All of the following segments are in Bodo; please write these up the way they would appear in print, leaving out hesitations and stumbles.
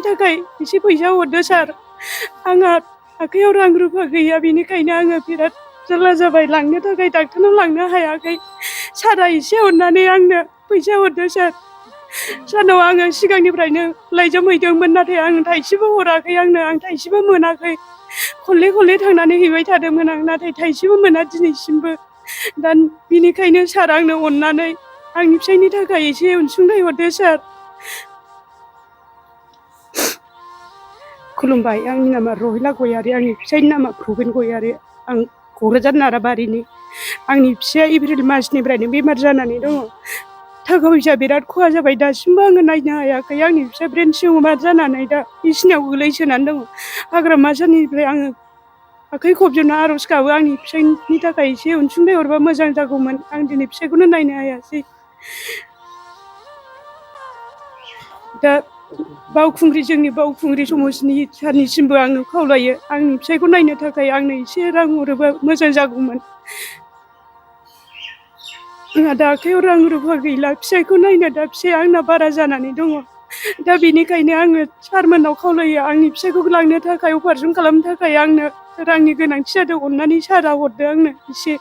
थाखाय एसे फैसा हरदो सार। आंहा आखाइयाव रां रुफा गैया, बेनिखायनो आङो बिराद जारला जाबाय, लांनो थाखाय डाक्टारनाव लांनो हायाखै। सारा एसे अननानै आंनो फैसा हरदो सार। सारनाव आङो सिगांनिफ्रायनो लाइजाम हैदोंमोन, नाथाय आं थाइसेबो हराखै आंनो, आं थाइसेबो मोनाखै। खनले खनले थांनानै हैबाय थादोंमोन आं, नाथाय थाइसेबो मोना दिनैसिमबो। दा बिनिखायनो सार आंनो अननानै आंनि फिसायनि थाखाय एसे अनसुंथाइ हरदो सार। खुलुमबाय। आंनि नामा रहिला गयारि, आंनि फिसायनि नामा प्रबिन गयारि। आं क'क्राझार नाराबारिनि। आंनि फिसाया एप्रिल मासनिफ्रायनो बेमार जानानै दङ। थाखा फैसा बिराद खहा जाबाय, दासिमबो आङो नायनो हायाखै। आंनि फिसा ब्रेन टिउमार जानानै दा बिसिनायाव गोलैसोनानै दङ। हाग्रामा सारनिफ्राय आङो आखाइ खबजोबना आर'ज गाबो, आंनि फिसायनि थाखाय एसे अनसुंथाइ हरबा मोजां जागौमोन। आं दिनै फिसायखौनो नायनो हायासै। दा जोंनि बावखुंग्रि समाजनि सारनिसिमबो आङो खावलायो, आंनि फिसायखौ नायनो थाखाय आंनो एसे रां हरोबा मोजां जागौमोन। आंहा दा आखाइयाव रां रुफा गैला, फिसायखौ नायनो दा फिसाया आंना बारा जानानै दङ। दा बेनिखायनो आङो सारमोननाव खावलायो, आंनि फिसायखौ लांनो थाखाय, अपारेसन खालामनो थाखाय आंनो रांनि गोनांथि जादों। अननानै सारा हरदो आंनो एसे।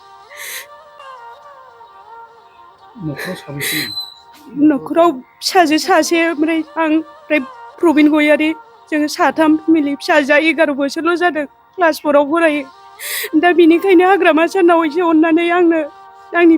न'खराव फिसाजो सासे, ओमफ्राय आं, ओमफ्राय प्रबिन गयारि, जोङो साथाम फेमिलि। फिसाजोआ 11 बोसोरल' जादों, क्लास 4आव फरायो। दा बेनिखायनो हाग्रामा सारनाव एसे अननानै आंनो आंनि